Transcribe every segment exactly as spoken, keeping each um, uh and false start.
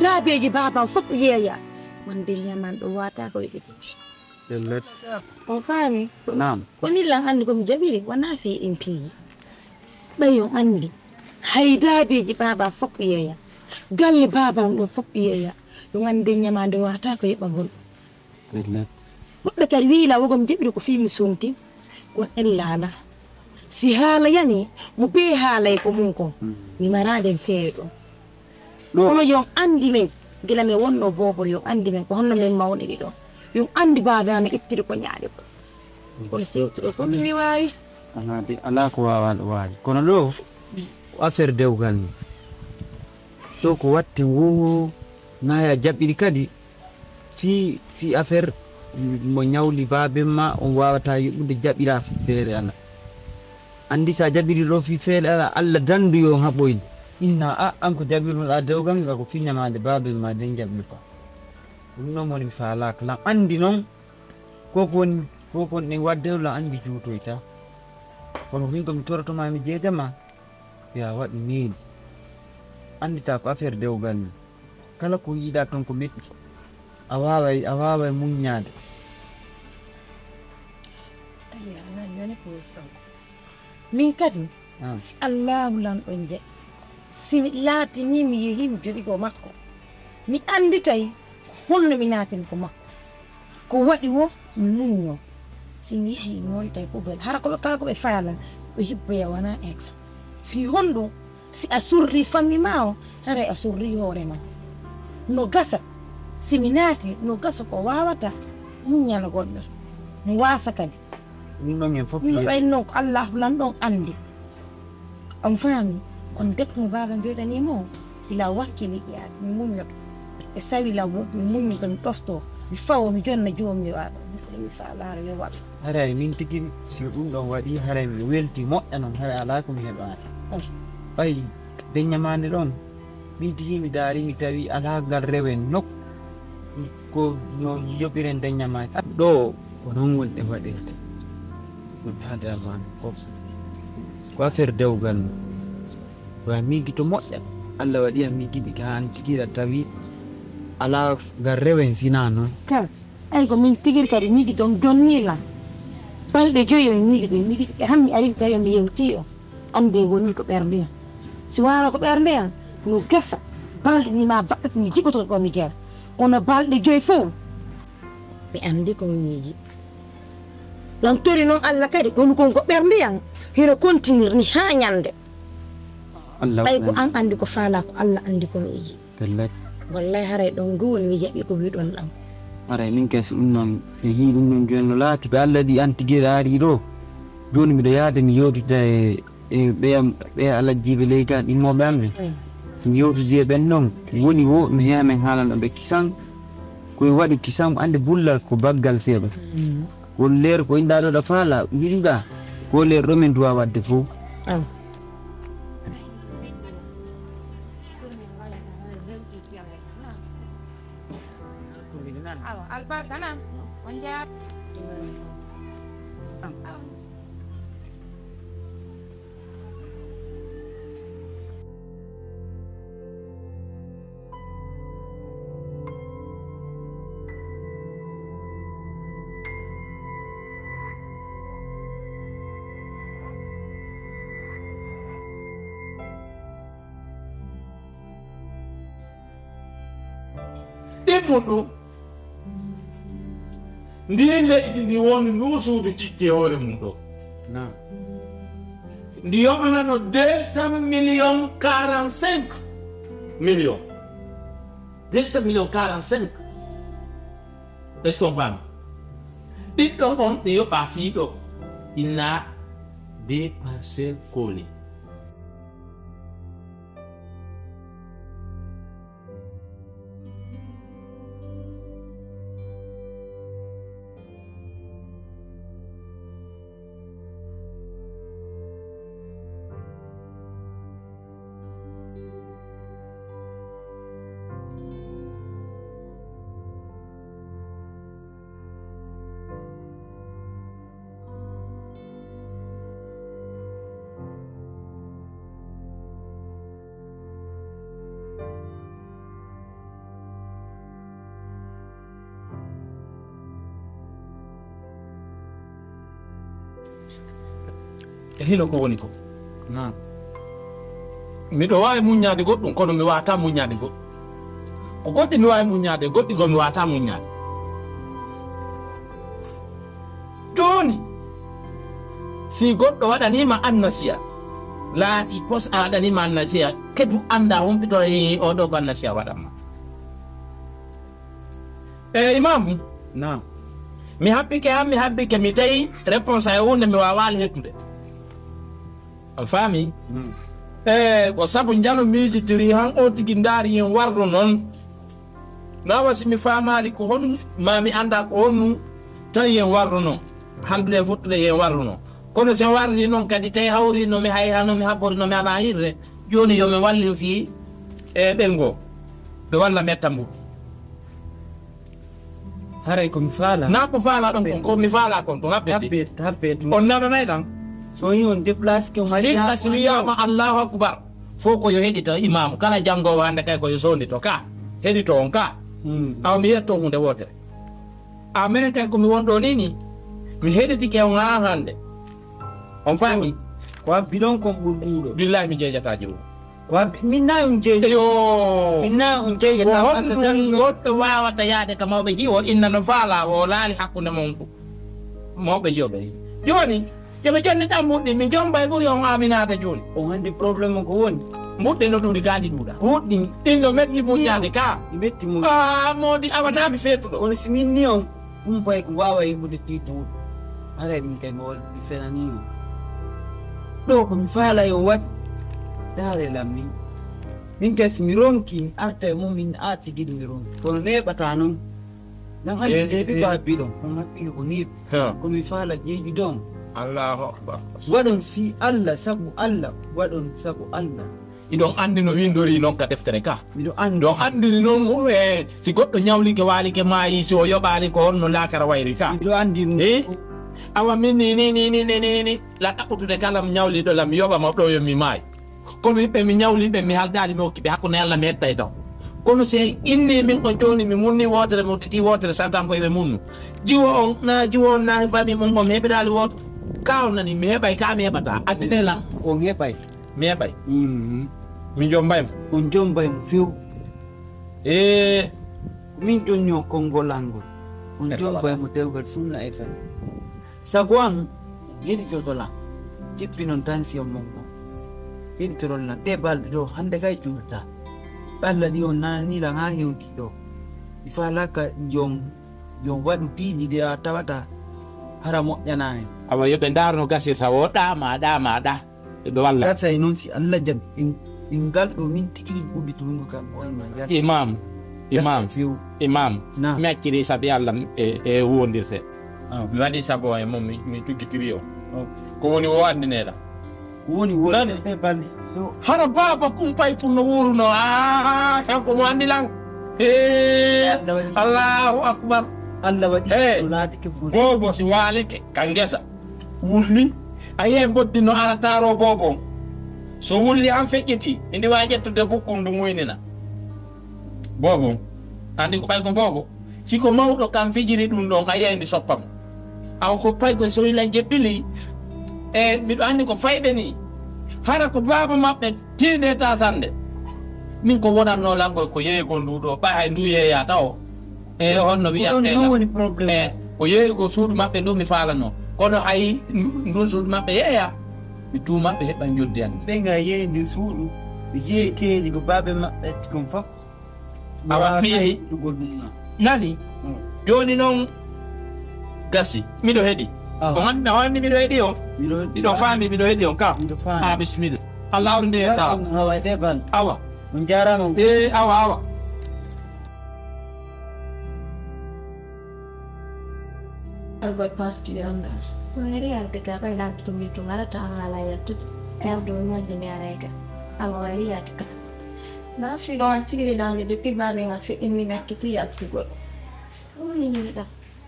Laabeeji baaba am fof yeeya. Wonde ñaman ɗo waata ko yoɓete. Ɗellet. On faami? Naam. Ko min lan anndi ko mi jaɓiri, wonaa fii ɗin piiji. Ɓay on anndi, hay laabeeji baaba am fof yeeya. Galle baaba am ɗon fof yeeya. Ɗum anndi ñamaande waata ko yoɓagol. Ɗellet. Woɓɓe kadi wiila wogo mi jaɓiri ko fii mi sunti. Ko ella ala. Si haala yani, mo bee haalay ko mun kon. Mi maraade feere ɗon. Ɗo. Kono yon anndi men, gila men wonno boobor, yon anndi men ko honno men mawniri ɗon. Yon anndi baaba amen ittiri ko ñaaɗi ko. Kono sewtuɗo ko mi waawi. Alaa de, alaa ko waawaaɗo waawi. Kono ɗo, ko affaire dewgal ni. Ɗo ko watte wo naaya jaɓɓiri kadi. Fii, fii affaire mo ñawli baaben ma, on waawataa yoɓude jaɓiraa fii feere alaa. Anndi so a jaɓiri ɗo fii feere alaa, Alla danndu yo on haɓoyde. Inna a, an ko jaɓirɗaa dewgal ngal ko fii ñamaande baaben ma nden jaɓirɗaa. Ɗum noon woni mi faalaaka. Lan anndi noon, ko ko woni, ko ko woni ɗen waɗde ɗo, lan anndi juutoyta. Kono min ko mi toroto ma, mi jeeja ma, yo a waɗu needi. Anndita ko affaire dewgal ni. Kala ko yiɗaa ton ko metti. A waaway, a waaway muññaade. Min kadi, ah, si Allaahu Lanɗo jaɓi, si mi laatinii mi yehii mi joɗi ko makko, mi annditay honno mi naatini ko makko. Ko waɗi wo mi muññoo. Si mi yehii mi wontay poubelle, hara ko ɓe kala ko ɓe faala, ɓe hibboya wonaa en. Fii honɗum? Si a surrii fammi maa o, haray a surrii hoore maa. No gasa, si mi naati, no gasa ko waawata muññana goɗɗo. Mi waasa kadi. Ɗum ɗon en fof. Ɗum ɗon en non ko Allaahu Lanɗo on anndi. On faami? Kono debbo mo baaba jooɗanii mo, ila wakkili yaade, mi muññoto. E sawi law, mi muññoto, mi ɗoftoo, mi fawoo, mi jonna joomii waaɗo. Mi faalaaro yo waɗu. Haray min tigi, si ɗum ɗon waɗi, haray mi welti moƴƴa non, haray alaa ko mi heɓaani. Ɓay deññamaande ɗon, min tigi mi daari, mi tawi alaa ngal rewen nokku, ko no yoɓiren deññamaande. Ɗo, ko noon woni e waɗirde. Ɗum haade almaami fof. Ko affaire dewgal mum. Wa miigito moƴƴa. Alla waɗi a miigiɗi ka an tigi a tawi alaa ngal rewen sinaa noon. Ay, ko min tigi kadi miigiɗon jonni lan. Balɗe joyi on miigiɗi, miigiɗi. E hammi ari tawi on mi yewti on. Anndi woni ko ɓernde am. Si waano ko ɓernde am, no gasa. Balɗe ni ma baɗɗo mi jiɓoto ɗo mi jara. Kono balɗe joyi fof, mi anndi ko mi miiji. Lan tori noon Alla kadi, kono kon ko ɓernde am. Hino kontinir ni haa ñande. Ɓay ko an anndi ko faala, ko Alla anndi ko miiji. Pellet. Wallay haray ɗon du woni mi jaɓi ko wiɗon ɗam. Haray min kay so ɗum noon, mi yii ɗum noon jooni no laati, ɓe Alla ɗi antigere ari ɗo. Jooni miɗo yaade mi yewtida e, e ɓeya, ɓeya alajjiiɓe ley ga ɗimmooɓe am ɓe. Mm. So mi yewtidi e ɓen noon, woni wo mi heya men haalana ɓe kisan. Ko e waɗi kisan, annde bullal ko baggal seeɗa. Mm. Ko leer ko inɗa ɗo ɗa faala, yiɗuɗa, ko leer ɗo min duwa waɗde fof. Mm. Awa, albarka nan. On njaar. Ɗimmo ɗum. Ndii leydi ndi woni nduu suudu cikki e hoore mum ɗo. Naam. Ndi yoɓanano deux cents millions quarante-cinq millions. Deux cents millions quarante-cinq. Est-ce qu'on parle? Ɓiɗɗo on ɓe yoɓa fii ɗo. Il n'a deux parcelles collées. E hino ko woni ko. Naam. Miɗo waawi muññaade goɗɗum, kono mi waawataa muññaade goɗɗum. Ko goɗɗi mi waawi muññaade, goɗɗi goo mi waawataa muññaade. Jooni, si goɗɗo waɗanii ma annasiya, laati pos a waɗanii ma annasiya, kedu anndaa humpito e o ɗo ko annasiya waɗan ma. E Imaamu? Naam. Mi habbike, an mi habbike, mi tawi réponse e hunde mi waawaali hettude. A faami? Hmm. E ko sabu njano miijitiri han o tigi ndaari yen warru non. Nawa si mi faamaali ko honum, ma mi annda ko honum, tawi yen warru non. Haldude e fottude yen warru non. Kono si en warri non kadi, tawi hawri no mi hay hano mi habbori no mi alaa hirre. Jooni yo mi wallin fii e ɓengo. Ɓe walla metta mbuɗu. Haray ko mi faala. Na ko faala ɗon kon, ko mi faala kon, to habbete. Habbete, habbete. On nananay lan. So yi on déplace ke on hari. Sikka si wiyaama Allahu Akbar. Fof ko yo heɗito imaamu. Kala janngoowo hannde kay ko yo sondito ka. Heɗito on ka. Hmm. Awa mi yetto hunde wootere. A menen kay ko mi won ɗo ni ni. Mi heɗitike on haa hannde. On faami? Ko a bidon kon ɓurɗuɗo. Billahi mi jeejata jiwo. Ko a bi-, min na on jeeji. Eyo. Min na on jeeji. Ko ta honɗum goɗɗo waawata yaade ka mawɓe jiwo, inna no faala o laali hakkunde mon ko mawɓe jiwo ɓe. Jooni, yo ɓe jonni tan mbuɗɗi, min jomba e ɓuri on aminaade jooni. On anndi problème ko woni? Mbuɗɗi no ɗuuɗi ka ɗi ɗuuɗa. Mbuɗɗi. Ɗin no metti muññaade ka. Ɗi metti muññaade. Ah, moodi awa naa mi feetuɗo. Kono si min ni on, ɗum bay ko waawa yimɓude ɗi duuɗi. Haray min kay mi wol-, mi fenaniima. Ɗo ko mi faala yo waɗ. Daare lam min. Min kay si mi ronki, mi arta e mum, min arti giɗo mi ronki. Kono neeɓata noon. Nan anndi Eh, deebi eh. Baabiɗon. On hakkille ko nii. Ha. Ko mi faala jeeji don. Allahu Akbar. Waɗon fii Allah, sabu Allah. Waɗon sabu Allah. Iɗon anndi no winndori noon ka deftere ka. Miɗo anndi. Ɗon anndiri noon, eh, si goɗɗo ñawlike, waalike, maayi, si o yoɓaali ko honno laakara wayri ka. Miɗo anndi ɗum. Eh? Awa min ni, ni, ni, la ɗaɓɓutude kala mi ñawliiɗo lam, mi yoɓa mo ɗo yo mi maayi. Kono yimɓe mi ñawli ɓe, mi haldaali mi hokki ɓe hakkunde Alla mi hettay taw. Kono si inni min on jooni mi munni wootere, mi udditi wootere, sankan ko eɓe munnu. Jiwo on, na jiwo on, na famille mum on, mi heɓiraali wooto. Ka on nani, mi heɓay, ka mi heɓata. Anndine lan. On heɓay. Mi heɓay. Mhm. Mi jombay mo. On jombay mo few. Ee. Ko min jonni on konngol an ngol. On jombay mo dewgal sunna e fen. Sago an, yeɗitoto lan. Jippinon tension mon on. Yeɗitoron lan. Ɗee balɗe ɗo, hannde kay juulata. Ɓe Allah ɗi on nanani lan haa hewti ɗo. Mi faalaaka yon, yon waɗu piiji ɗi a tawata hara moƴƴanaa en. Awa, yo ɓe ndaar no gasirta wo, ɗaama, ɗaama, ɗa. Ɓe walla. Gasay noon si Allah jaɓi, en, en ngal ɗo min tigi ɗi ɓuri tuundu kam, on no yasi. Imam, imam, few. Imam, Naam. Mi acciri sabi Allah e, e wondirte. Ah. Mi waɗi sago e mum, mi, mi tuggitiri o. Oh. Ko woni o anndinee ɗam. Ko woni woni Nani? Ɓe balɗe. Ɗo. Hara baaba kumpay kun no wuuruno. Ah, kanko mo anndi lan. Ee, Allah waɗi. Allahu Akbar. Allah waɗi. Ee, ɗo laatike foti. Boobo si waalike ka ngesa. Wulli. A yiyay mboddi no ara taaroo boobo on. So wulli an feƴƴitii, indi waawi ƴettude bukkun ndu muynina. Boobo on. Anndi ko ɓay ko boobo. Si ko mawɗo kam fijiri ɗum ɗon, a yiyay ndi soppa mo. Awa ko pay ko so ila jeɓɓili. E miɗo anndi ko fayɓe nii. Hara ko baaba maɓɓe tiinde e taasannde. Min ko wonatnoo lanngol ko yeeygol ndu ɗo, ɓay hay ndu yeeyaa taw. E honno wi'atee non woni problème. E o yeeyi ko suudu maɓɓe ndu mi faalanoo. Kono hay ndu-, ndun suudu maɓɓe yeeya. Mi tuuma ɓe heɓa njoddi an. Ɓe nga yeeyi ndin suudu, ɓe jeeyi keeri ko baaɓe maɓɓe kon fof. Awa mi yeeyi. Tugol ɗum na. Nani? Mm. Jooni noon gasi. Miɗo heɗi. Awa. On anndi, on anndi miɗo heɗi on. Miɗo heɗi. Miɗo faami miɗo heɗi on ka. Miɗo faami. Ah, bisimilla. Allah on nde sa. Awa, ɗe ban. Awa. On jaaraama. Eh, awa, awa. Alba parti anga. Mary arde ka ɓay lanto mi to ngarata an ala yaltude. Erdo wonde mi arayga. Awa wari yaltuka. Na fi ɗo a tigiri ɗande depuis bamin a feɗɗinmi mi acciti yaltugol. Ɗum ni mi yiɗa.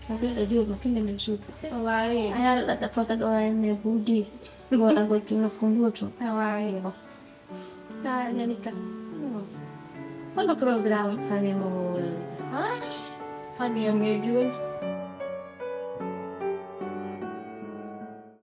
A ɓiɗɗo joɗo kinde min suudu. Awa a yara ɗaɗɗa fota ɗo en mi buudi. Ɗum waɗa gol tun nokku ndu to. Awa a yara. Ka nani ka. Hono programme famille mo woni? Ha? Famille am e jooni.